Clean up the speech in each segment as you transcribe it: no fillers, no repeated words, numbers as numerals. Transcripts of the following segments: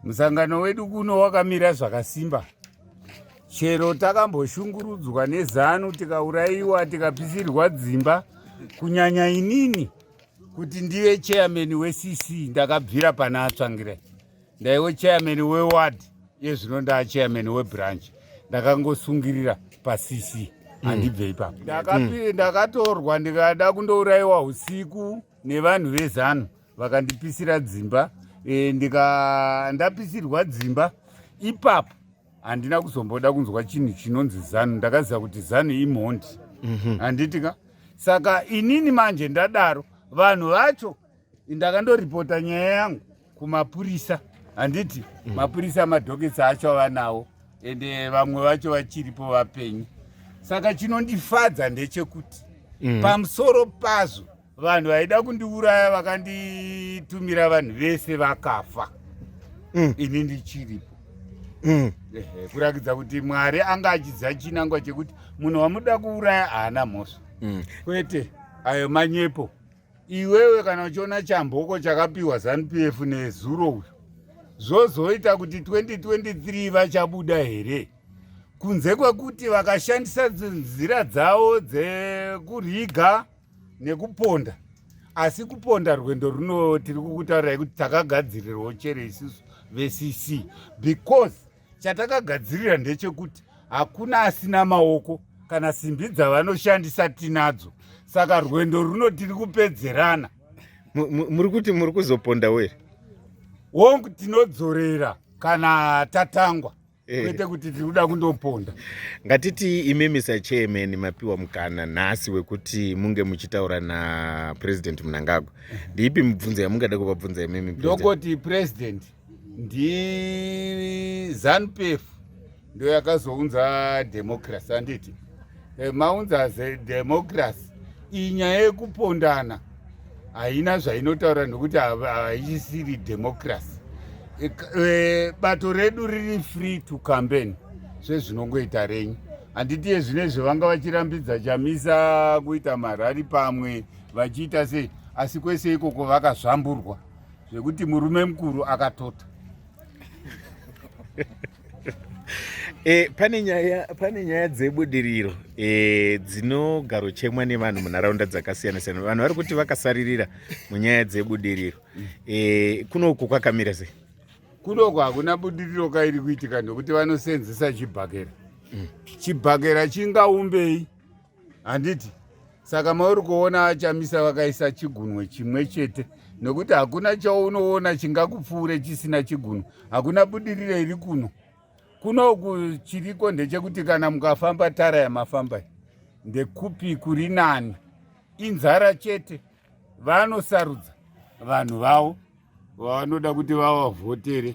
Musangano wedu kuno wakamira zvakasimba. Chero takamboshungurudzwa neZanu, tikaurayiwa, tikapisirwa dzimba, kunyanya inini kuti ndive chairman weCC, ndakabvira pana aTsvangirai. Ndaiwe chairman weward, yezvino ndaa chairman webranch. Ndakangosungirira paCC, handibve ipapo. Ndakatorwa ndikada kundourayiwa usiku nevanhu veZanu, vakandipisira dzimba. Ndika ndapisirwa dzimba ipapo, handina kuzomboda kunzwa chinhu chinonzi ZANU. Ndakaziva kuti ZANU imhondi, handiti ka? Saka inini manje ndadaro, vanhu vacho ndakandoripota nyaya yangu kumapurisa, handiti? Mapurisa madockets acho avanawo, ende vamwe vacho vachiripo vapenyu. Saka chinondifadza ndechekuti pamusoro pazvo, vanhu vaida kundiuraya vakanditumira vanhu vese vakafa, ini ndichiripo. Ehe, kurakidza kuti Mwari anga achiziva chinangwa chekuti munhu wamuda kuuraya haana mhosva. Kwete, ayo manyepo. Iwewe kana uchiona chamboko chakapiwa ZANU PF nezuro uyu, zvozoita kuti 2023 vachabuda here, kunze kwekuti vakashandisa nzira dzavo dzekuriga nekuponda? Asi kuponda, rwendo runo tiri kukutaurirai kuti takagadzirirwawo chere isusu veCC, because chatakagadzirira ndechekuti hakuna asina maoko kana simbi dzavanoshandisa tinadzo. Saka rwendo runo tiri kupedzerana. Muri kuti muri kuzopondawo here? Wongu, tinodzorera kana tatangwa, kwete kuti tiri kuda kundoponda. Ngatiti imimi sachairman mapiwa mukana nhasi wekuti munge muchitaura naPresident Mnangagwa, ndeipi mibvunzo yamungada kuvabvunza imimi, President? Ndokoti, President, ndi ZANU PF ndo yakazounza democracy, handiti? Maunza democracy iyi, nyaya yekupondana haina zvainotaura nekuti haichisiri democracy. Bato redu riri free to campaign sezvinongoita renyu, handiti? Yezvinezvi vanga vachirambidza Chamisa kuita marally, pamwe vachiita sei, asi kwese ikoko vakazvamburwa zvekuti murume mukuru akatota. Pane nyaya dzebudiriro dzinogarochemwa nevanhu munharaunda dzakasiyana siyana. Vanhu vari kuti vakasaririra munyaya dzebudiriro. Kunoku kwakamira sei? Kunoko hakuna budiriro kairi kuitika nekuti vanosenzesa chibhakera. Chibhakera chingaumbei, handiti? Saka mauri kuona aChamisa vakaisa chigunwe chimwe chete nekuti hakuna chaunoona chingakupfuure chisina chigunwe. Hakuna budiriro iri kuno. Kunoku chiriko ndechekuti kana mukafamba tara yamafamba iyi, ndekupi kuri nani? Inzara chete. Vanosarudza vanhu vavo vavanoda kuti vavavhotere.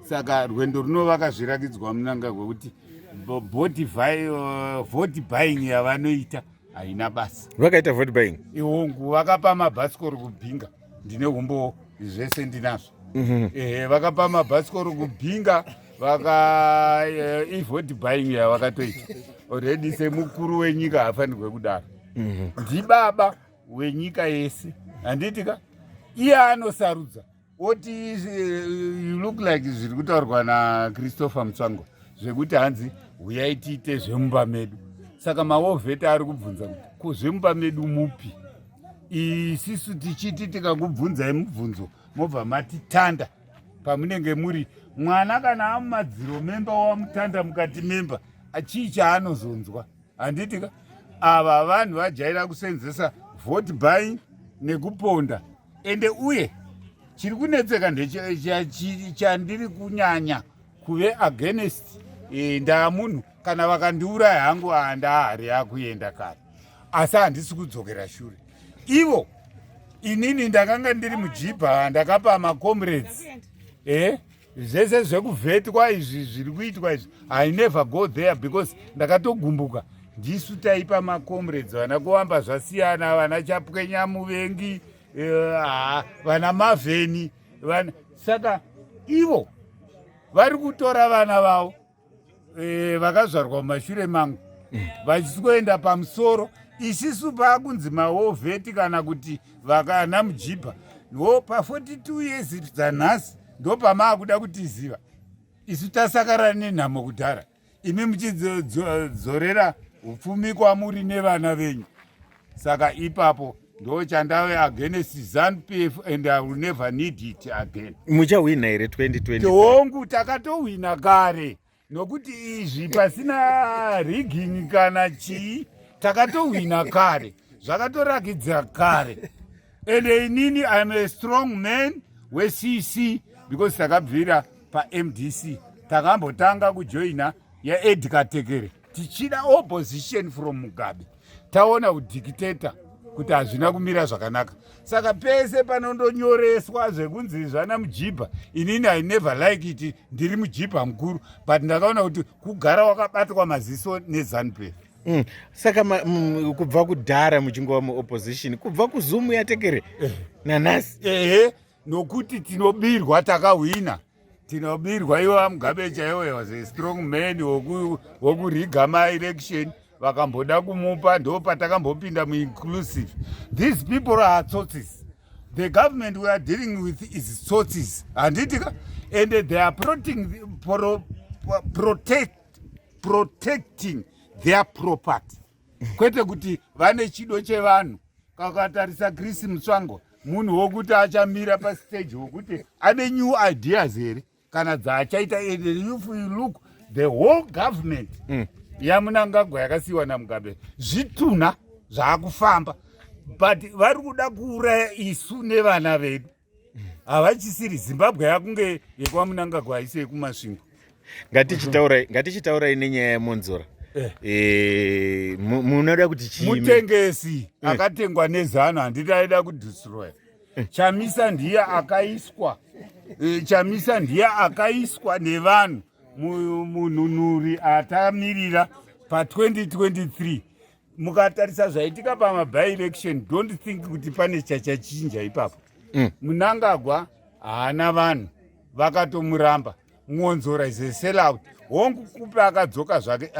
Saka rwendo runo vakazvirakidzwa Mnangagwa kuti vote buying yavanoita haina basa. Vakaita vote buying? Ihongu, vakapa mabhasikoro kuBinga. Ndine umbowo, zvese ndinazvo. Ehe, vakapa mabhasikoro kuBinga, vaka ivote buying yavakatoita already. Semukuru wenyika haafanirwe kudaro. Ndibaba wenyika yese, handiti ka? Iye anosarudza oti you look like zviri kutaurwa naChristopher Mutsvangwa zvekuti hanzi huyai tiite zvemumba medu. Saka mawar vet ari kubvunza kuti ko zvemumba medu mupi? Isisu tichiti tikakubvunzai mubvunzo, mobva matitanda pamunenge muri. Mwana kana amumadziro memba, wamutanda mukati memba, chii chaanozonzwa, handiti ka? Ava vanhu vajaira kusenzesa vote buying nekuponda. Ende uye chiri kunetseka ndechandiri kunyanya kuve against. Ndaa munhu kana vakandiuraya hangu, handaahari yakuenda kare, asi handisi kudzokera shure. Ivo inini ndakanga ndiri mujibha, ndakapa macomrades zvese zvekuvhetwa izvi zviri kuitwa izvi. I never go there because ndakatogumbuka. Ndisu taipa macomrades, vana kuwamba zvasiyana, vana Chapwenya Muvengi, vana Mavheni, vana. Saka ivo vari kutora vana vavo vakazvarwa mumashure mangu vachisikuenda pamusoro. Isisu paakunzi mawar vet kana kuti vakana mujibha wo pa42 years dzanhasi. Ndopamaakuda kutiziva isu tasakara nenhamo kudhara, imi muchidzorera upfumi kwamuri nevana venyu. Saka ipapo ndo chandave against ZANU PF and I will never need it again. Muchahwina here 2020? Hongu, takatohwina kare, nokuti izvi pasina rigging kana chii, takatohwina kare, zvakatorakidza kare. And inini I'm a strong man weCC because takabvira paMDC, takambotanga kujoina yaEdgar Tekere tichida opposition from Mugabe. Taona udictator kuti hazvina kumira zvakanaka, saka pese panondonyoreswa zvekunzi zvana mujibha, inini I never like it. Ndiri mujibha mukuru, but ndakaona kuti kugara wakabatwa maziso neZANU PF. Saka kubva kudhara muchingova muopposition, kubva kuZUM yaTekere nanhasi? Ehe, nokuti tinobirwa. Takahwina, tinobirwa. Ivo vaMugabe chaivo was a strong man wokuriga maelection, vakamboda kumupa, ndo patakambopinda muinclusive. These people are tsotsis. The government we are dealing with is tsotsis, handiti ka? And they are protecting their property, kwete kuti vane chido chevanhu. Kakatarisa Chris Mutsvangwa, munhu wokuti achamira pastage wokuti ane new ideas here kana dzaachaita? And if you look, the whole government yaMunangagwa yakasiyiwa naMugabe, zvitunha zvaakufamba, but vari kuda kuuraya isu nevana vedu. Havachisiri Zimbabwe, yakunge yekwaMunangagwa, haisi yekuMasvingo. Ngatichitaurai nenyaya yeMwonzora. Munoda kuti chii? Mutengesi akatengwa neZANU, handiti? Aida kudestroya Chamisa. Ndiye akaiswa, Chamisa ndiye akaiswa nevanhu, mununuri atamirira pa2023. Mukatarisa zvaitika pamaby-election, don't think kuti pane chachachinja ipapo. Munangagwa haana vanhu, vakatomuramba. Mwonzora is a sellout. Hongu, kupe akadzoka zvake.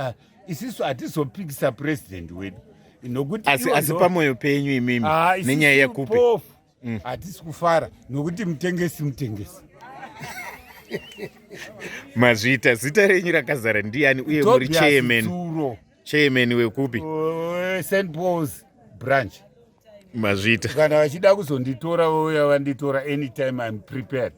Isisu hatizopikisa president wedu nokuti Asi pamwoyo penyu imimi, Ah, isusu nenyaya yaKhupe? Pofu hatisi kufara nokuti mutengesi, mutengesi. Mazvita. Zita renyu rakazara ndiani, uye muri Tobias chairman Tsuro. Chairman wekupi? St Paul's branch. Mazvita. Kana vachida kuzonditora, vouya vanditora anytime, I'm prepared.